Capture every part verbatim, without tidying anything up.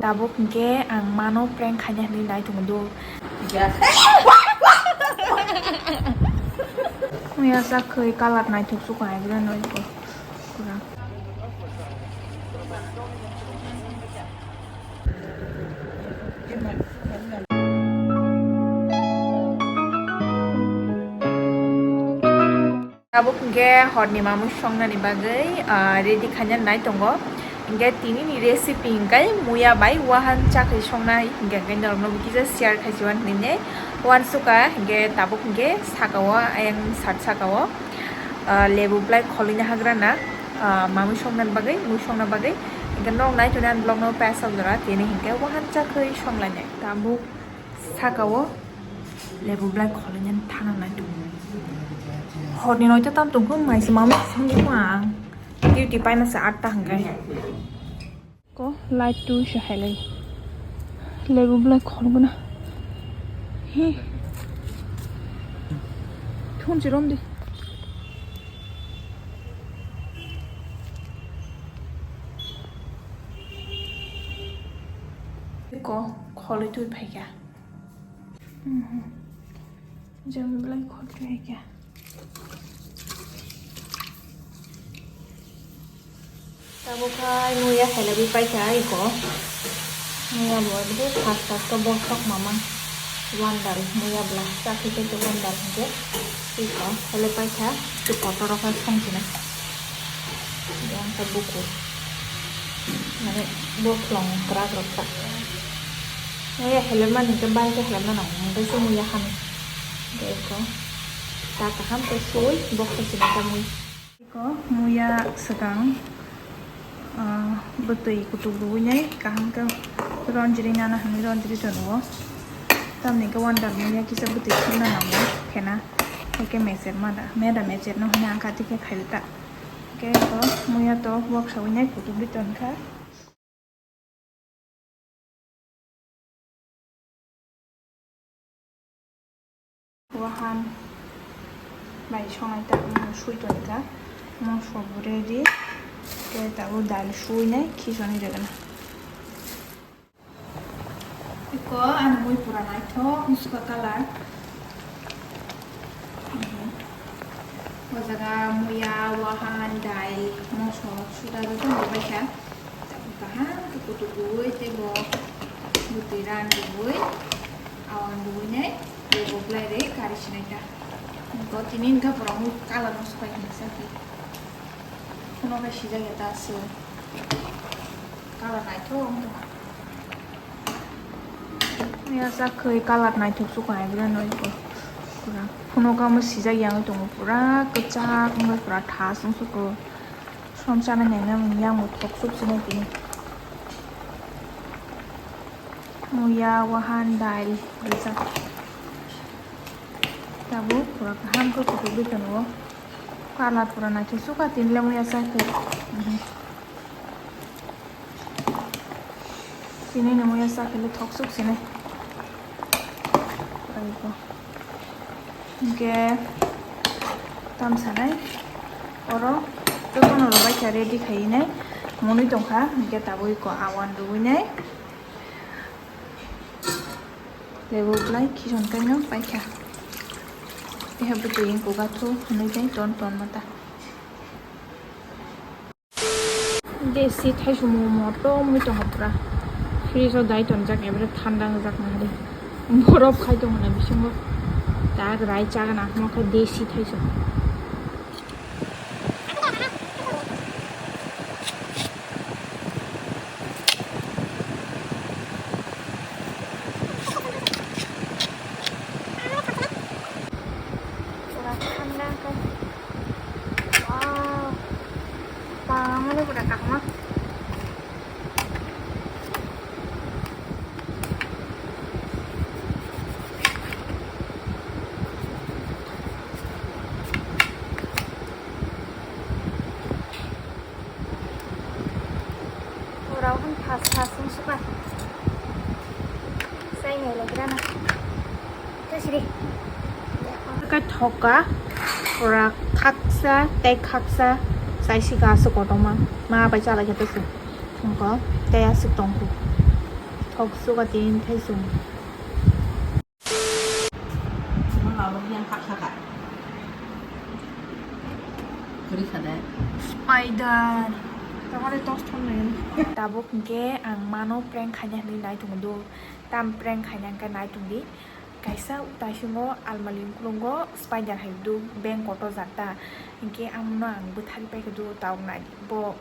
Tabuk hwnkhe ang mano prank khaina hinwi nai tongo do. Muya sak khwi colour naithok sukha hai bwrwi no iko. Tabuk hwnkhe horni mamwi songnani bagwi, ah, ready khaina nai tongo. Hwnkhe tinini recipe hwnkhe muya bai wahan chakri songnai, hwnkhe, hwnkhe norokno bo kisa share khaisi wan hinwi ne wansukha. Hwnkhe tabuk hwnkhe sakao, ayang sat sakao, ah, lebu blai kholoina hagrana, ah, mamwi songnani bagwi, mui songna bagwi. Hwnkhe norok nai tonwi ani vlogno paisa jora tini hwnkhe wahan chakri songlainai. Tabuk sakao lebu blai kholoinani thana nai tongo. Horni noita tam tongkho, maisi mamwi songkho ang. Duty paimasa atta hwnkhe. Ko light tu se hai lai. Lebu blai khologo na. He. Thun chirom di. Ko kholoi twi phaikha. Mhm. Jang belai khorti hai kya. Tabuk hai muya khailaiwi paikha iko. Muya bo bwdhe fast fast khe bokhok mamang. Wonder muya bwla chakhe tei wonder hinkhe iko khailai paikha. Tei kotor rok hai songchina. Yang khe bukur. Mane bokhorok kwrak rok ta. Muya helemani hwnkhe balti helemna nango, hwnkhe se muya hani. Hwnkhe eko ta kaham khe sui boksa sini ta mui. Eko muya swkang, ah, bwtwi kutuk rwui nai kaham khe ronjri nana hinwi ronjri to rwo. Tamni hwnkhe wonder muya kisa bwtwi khulna nango khena. Hwnkhe mecher mada, meda mecher no hwnwi ang kati khe khaida ta. Hwnkhe eko muya to boksa ui nai kutuk ri tongkha. Wahan bai sonai ta, mm, sui toni ta. Mosok bo ready. Khe tabuk dal sui nai, khisoni rwgwna. Iko ani mui pura naithok, musuka colour. Mhm. O jaga muya, wahan, dal, mosok, suda joto rwbaikha. Tabuk kaham khe kutuk rwui tei bo bwtwi ran rwui, awan rwui nai, tei bo bwlai rwi kari sinai ta. Bo tini wngkha borok mui colour no swpai hinwi sakhe. Phunukhe sijak ya ta aswk. Colour naithok wngkha. Ya sak khwi colour naithok swkang hai bwrwi no iko. Pura phunukhe omo sijak ya wngwi tongo, pura kwchak wngwi pura thas wng swkang. Som chana neng nang yang bo thok suk sinai tini. Muya, wahan, dal rijak. Tabuk pura kaham khe kutuk ri tongo. Colour pura naithok swkang tini le muya chakhe. Mhm. Tini ni muya chakhe le thok suk sinai. Pura iko. Hwnkhe tam sanai oro jotono rwbaikha ready khaiwi nai, monwi tongkha, hwnkhe tabuk iko awan rwui nai, lebu bwlai khison kaino paikha, tei bwtwi wngkukha thu hwnwi tei ton ton mata. Desi thaichung motom wngwi tongo pura. Fridge o dai tonjak, ebere thanda wngjak nahadi. Borof khai tongo na bisingo. Tak rai chagana hwnba khe desi thaichung. Pura thanda khe. Wow. Pamani pura kahma. Pura hwn phas phas wng suka. Sai nai lai grana. Tei siri. Khe thoka, pura khaksa, tei khaksa, chai sika aswk kotorma, ma bai chalai khe tei se. Wngkha, tei aswk tongkhu. Kok suka tin thaisung. Mang abo yang kha kha kha. Kuri kha de. Spider. Tamare tos thon nai. Tabuk hwnkhe ang mano prank khaina hinwi nai tongo do. Tam prank khaina hwnkhe nai tongdi. Kaisa utaisungo almali ukulungo spider hai do beng kotor jak ta. Hwnkhe amono ang bwthari paikha do tabuk nai. Bo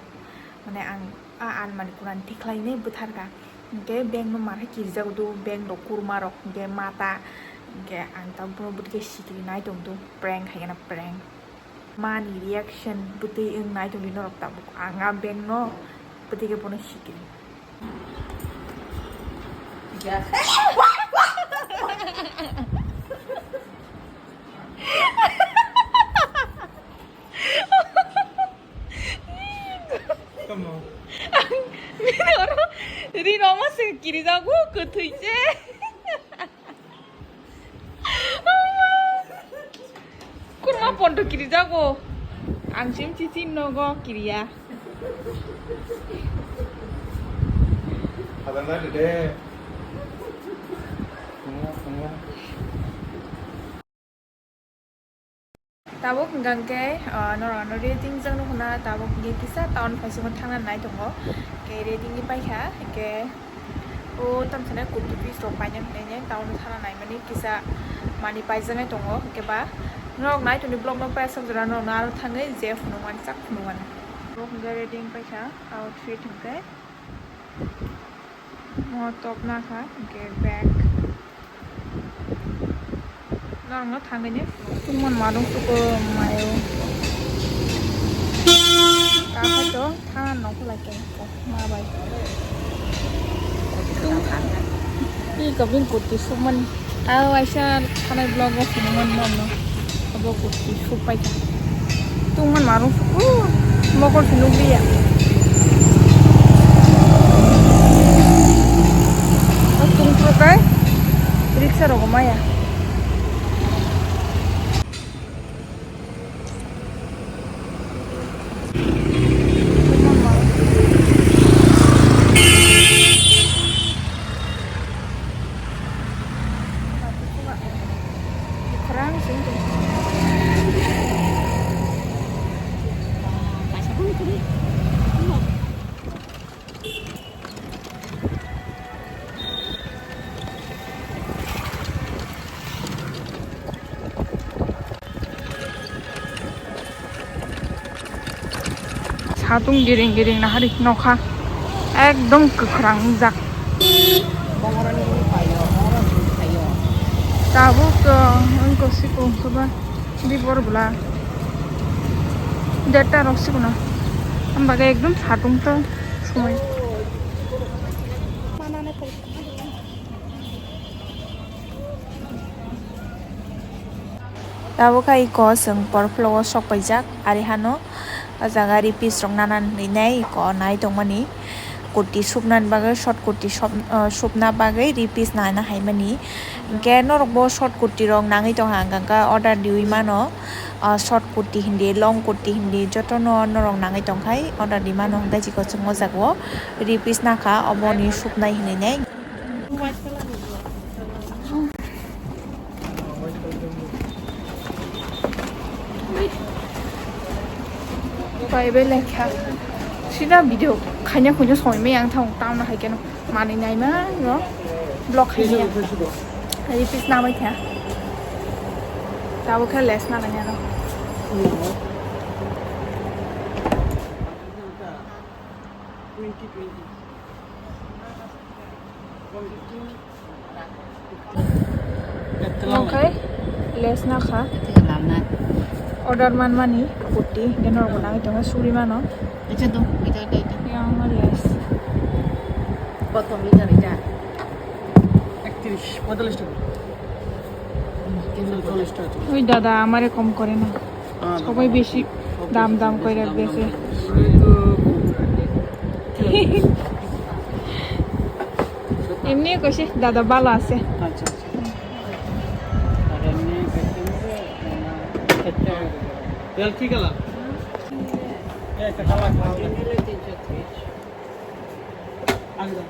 mane ang a almali kuran tikhlainai bwtharkha. Hwnkhe beng no marhai kirijago do, beng rok kurma rok, hwnkhe mata, hwnkhe ang tabuk bono bwtwi khe sikiri nai tong do, prank hai kheno prank. Mani reaction bwtwi wng nai tong di norok tabuk. Ang a beng no bwtwi khe bono sikiri. Tamo. Bini oro ri roma se kirijago kwthwi se. Kurma pondo kirijago. Ang sim chichi nogo kiriya. Ada na de. Tunggu, tunggu. Tabuk hwnkha hwnkhe, ah, norok ano reading jang nukna tabuk hwnkhe kisa town phaisingo thangna nai tongo. Hwnkhe reading ni paikha, hwnkhe o tamo sanai kurti piece rok paina hinwi town o thangna naimani kisa mani paijaknai tongo. Hwnkhe ba norok nai tongni vlog no paisok jora norok no aro thangwi je phunukmani chak phunukmani. Tabuk hwnkhe reading paikha outfit hwnkhe. Mo top na kha, hwnkhe bag. Norok no thangwi ni. Tungmani ma nung suko mayo. Kaha to thana nokho lai khe ma bai. Tung. Ih, kabin kurti sukmani. Aro waisa thanai vlog o phunukmani norok no. Abo kurti suk paikha. Tungmani ma nung suko. Mokol se nukliya. O tungphuru kai riksa rogo maya. Satung giring giring nahari nokha ekdom kwkhwrang wngjak. Tabuk to wngkha sikung soba. Di bor bwla. Derta rok sikono. Hambaga ekdom satung to somoi. Tabuk hai iko chwng porplo o sok paijak ari hano. O jaga ri piece rok nana hinwi nai iko nai tongmani. Kurti supna bagwi, short kurti sop-, ah, supna bagwi ri piece nana haimani. Hinkhe norokbo short kurti rok nangwi tongkha, hwnka hwnkhe order riwi mano. Ah, short kurti hindi, long kurti hindi, jotono norok nangwi tongkhai order ri mano, hwnkhai chikon chwng o jaga o ri piece nakha, oboni supnai hinwi nai. Bai bai lekha. Sida video khaina khujo soi me yang thang tam na hai keno. Mani nai ma no. Block khaina. Repeat na bai kha. Tabo kha less na nanya no. Twenty twenty. Omokhai less na kha. Order manmani kurti, hingke norok bo nangwi tongo, suri mano. Yang ma less. Koto meter eta? Ektrish, poytallish taka. Oi dada, amare kom kore na. Sobai besi dam dam kore bese. Emni koise dada bhalo ase. Acha, acha. Ar emni bekhe mane, eh, ki color? Eh, ekta color. Ekdom.